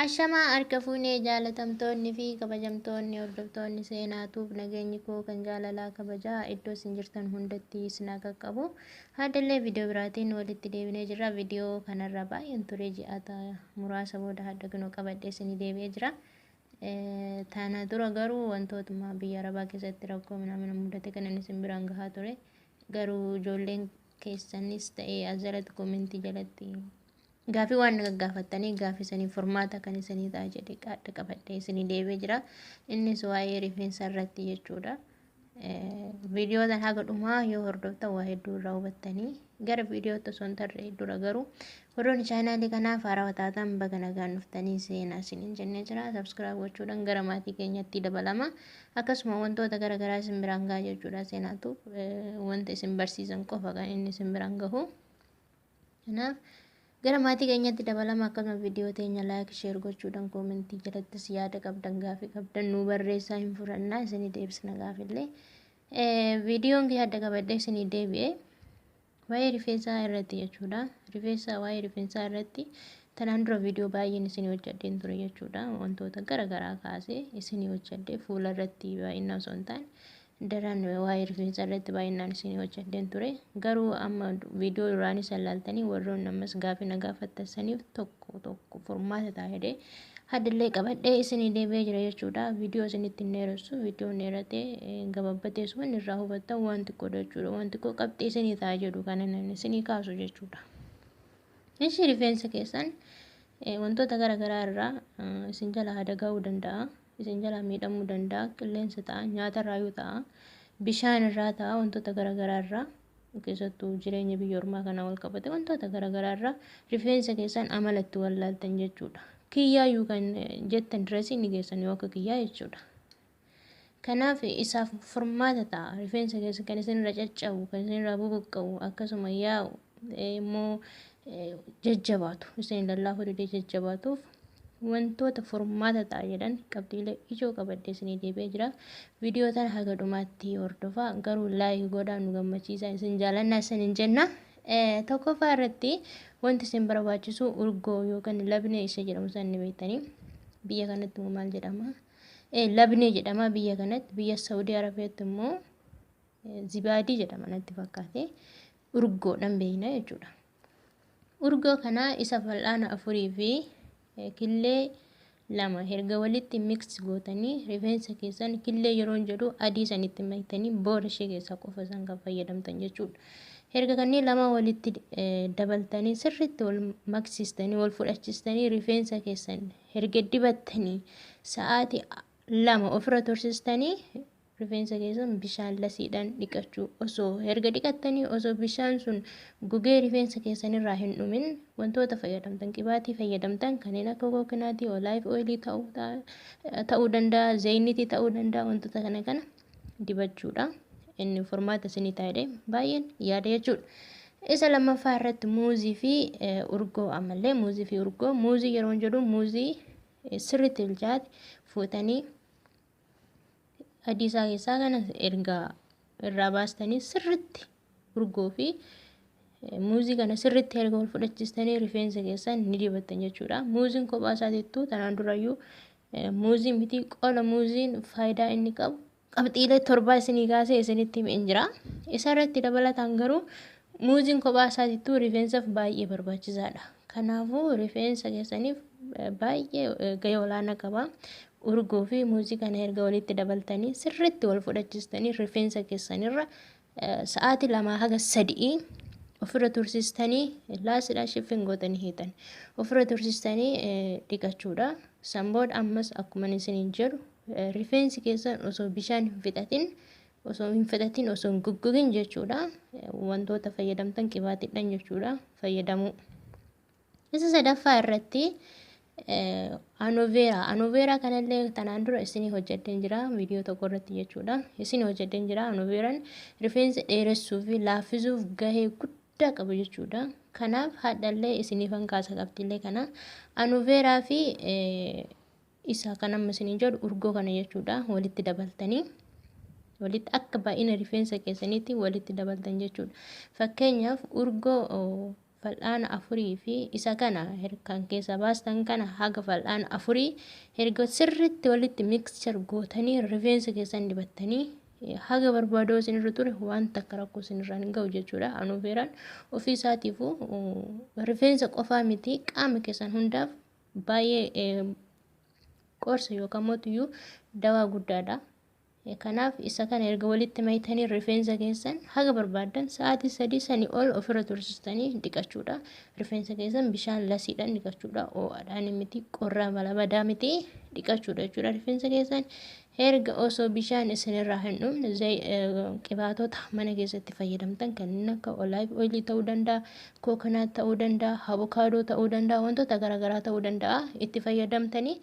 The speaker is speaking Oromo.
Ashamaa harka fuunee jaalatamtoonni fi kabajamtoonni hordoftoonni seenaatuuf nageenyi koo kan jaalalaa kabajaa iddoo isin jirtan hundatti isin haa qaqqabu. Haadallee viidiyoo biraatiin walitti deebinee jirra. Viidiyoo kanarra baay'een ture, ji'aata muraasa booda hadda kunoo qabadhee isinii deebi'ee jira. Tana dura garuu wantootuma biyya Arabaa keessatti rakkoo minamina mudate kanan isin biraan gahaa ture. Garuu ijoolleen keessanis ta'ee as jalatti koomentii jalatti gaafii waan na gaggaafattanii gaafii sanii furmaata kan isinii ta'a jedhe qaadda qabadhee isinii deebi'ee jira. Innis waa'ee rifeensa irratti jechuudha. Viidiyoo tan haga dhumaa yoo hordoftan waa hedduu irraa hubattanii. Gara viidiyootti osoo hin tarree dura garuu warroonni chaanaalii kanaaf haarawaa taatan baga nagaan dhuftanii seenaa isiniin jennee jira. Subscribe gochuudhaan gara maatii keenyatti dabalama. Akkasuma wantoota gara garaa isin biraan gaha jechuudha. Seenaatu wanta isin barsiisan qofa kan inni isin biraan gahu. Kanaaf gara maatii keenyatti dabalama. Akkasuma viidiyoo teenya like, share gochuudhaan koomentii jalattis yaada qabdan, gaafii qabdan nuu barreessaa, hin fudhannaa, isinii deebisna gaafillee. Viidiyoon yaada qabadhee isinii deebi'e waa'ee rifeensaa irratti jechuudha. Rifeensa, waa'ee rifeensaa irratti tanaan dura viidiyoo baay'een isinii hojjedheen ture jechuudha. Wantoota gara garaa kaasee isinii hojjedhee, fuula irratti baay'inaan osoo hin taane daran waa'ee rifeensaa irratti baay'inaan isinii hojjedheen ture. Garuu amma viidiyoo duraanii san laaltanii warroonni ammas gaafii na gaafattan saniif tokko tokko furmaata ta'a jedhee haddillee qabadhee isinii deebi'ee jira jechuudha. Viidiyoo isinitti hin dheeressu. Viidiyoon dheeratee gababbatee sun irraa hubattan waan xiqqoodha jechuudha. Waan xiqqoo qabxii isinii ta'a jedhu kana namni isinii kaasu jechuudha. Ishi rifeensa keessan wantoota gara garaa irraa isin jala hadagaa'uu danda'a. Isin jala miidhamuu danda'a. Qilleensa ta'a, nyaata irraa ta'a, bishaan irraa ta'a, wantoota gara garaa irraa, keessattuu jireenya biyya ormaa kana wal qabate wantoota gara garaa irraa rifeensa keessan amala itti wallaaltan jechuudha. Kiyyaayyuu kan jettan diresii ni geessan yoo akka kiyyaa jechuudha. Kanaaf isaaf furmaata ta'a. Rifeensa keessa kan isinirra caccabu, kan isinirraa bubuqqa'u, akkasuma yaa'u immoo jajjabaatu, isin lallaafuu didee jajjabaatuuf wantoota furmaata ta'a jedhan qabxiilee ijoo qabadhee isinii deebi'ee jira. Viidiyoo tana haga dhumaatti hordofaa, garuu like godhaa nu gammachiisaa, isin jaalannaa isin hin jenna. Tokkoffaa irratti wanti isin barbaachisu urgoo yookaan labnee isa jedhamu san ni beektanii. Biyya kanatti immoo maal jedhama? Labnee jedhama biyya kanatti. Biyya Saawudii Arabiyaatti immoo zibaadii jedhama natti fakkaate. Urgoodhaan beekna jechuudha. Urgoo kana isa fal'aana 4 fi killee 2 erga walitti mix gootanii rifeensa keessan killee yeroon jedhu adii sanitti maktanii booda ishee keessaa qofa isaan kan fayyadamtan jechuudha. Erga kanneen lama walitti dabaltanii sirriitti wal maksiistanii wal fudhachiistanii rifeensa keessan erga dibattanii sa'aatii 2 ofirra tursiistanii rifeensa keessan bishaan lasiidhaan dhiqachuu. Osoo erga dhiqattanii osoo bishaan sun gogee rifeensa keessan irraa hin dhumin wantoota fayyadamtan, qibaatii fayyadamtan kanneen akka coconut, olive oil ta'uu danda'a, zayinitii ta'uu danda'a, wantoota kana kana dibachuudha. Inni furmaata isinii ta'edha baay'een yaada jechuudha. Isa lammaffaa irratti muuzii fi urgoo, ammallee muuzii fi urgoo. Muuzii yeroo jedhu muuzii sirriitti bilchaate fuutanii adii isaa keessaa kana erga irraa baastanii sirriitti urgoo fi muuzii kana sirriitti erga wal fudhachiistanii rifeensa keessan ni dibattan jechuudha. Muuziin kophaa isaatiittuu tanaan durayyuu muuzii miti, qola muuziin faayidaa inni qabu qabxiilee 7 isinii kaasee isinitti himeen jira. Isa irratti dabalataan garuu muuziin kophaa isaatiittuu rifeensaaf baay'ee barbaachisaadha. Kanaafuu rifeensa keessaniif baay'ee gahee olaanaa qaba. Urgoo fi muuzii kana erga walitti dabaltanii sirriitti wal fudhachiistanii rifeensa keessanirra sa'aatii 2 haga 3 ofirra tursiistanii laasidhaa shiffin gootanii hiitan. Ofirra tursiistanii dhiqachuudha. San booda ammas akkuma isiniin jedhu rifeensi keessan osoo bishaan hin fixatin, osoo hin fixatin, osoo hin goggogin jechuudha. Wantoota fayyadamtan qibaatiidhaan jechuudha fayyadamuu. Isa sadaffaa irratti aloe vera. Aloe vera kanallee tanaan dura isinii hojjedheen jira viidiyoo tokko irratti jechuudha. Isinii hojjedheen jira. Aloe veraan rifeensa dheeressuu fi laaffisuuf gahee guddaa qaba jechuudha. Kanaaf hadhallee isiniifan kaasa qabxiilee kana. Aloe vera fi isa kan amma isiniin jedhu urgoo kana jechuudha walitti dabaltanii, walitti akka baay'ina rifeensa keessaniitti walitti dabaltan jechuudha. Fakkeenyaaf urgoo Fal'aana afurii fi isa kana kan keessa baastan kana haga fal'aana afurii erga sirriitti walitti mixture gootanii rifeensa keessan dibattanii, haga barbaadoo isinirra ture waan takka rakkoo isinirra hin ga'u jechuudha. Aloe veraan ofii isaatiifuu rifeensa qofaa miti, qaama keessan hundaaf baay'ee qorsa yookaan mootiyyuu dawaa guddaadha. Kanaaf isa kana erga walitti maytanii rifeensa keessan haga barbaaddan sa'aatii 3 sanii ol ofirra tursiistanii dhiqachuudha. Rifeensa keessan bishaan lasiidhaan dhiqachuudha. Ho'aadhaan miti, qorraa malabadaa miti dhiqachuudha jechuudha. Rifeensa keessan erga osoo bishaan isinirraa hin dhumne qibaatota mana keessatti fayyadamtan kanneen akka olive oilii ta'uu danda'a, coconut ta'uu danda'a, avokaadoo ta'uu danda'a, wantoota garaagaraa ta'uu danda'a itti fayyadamtanii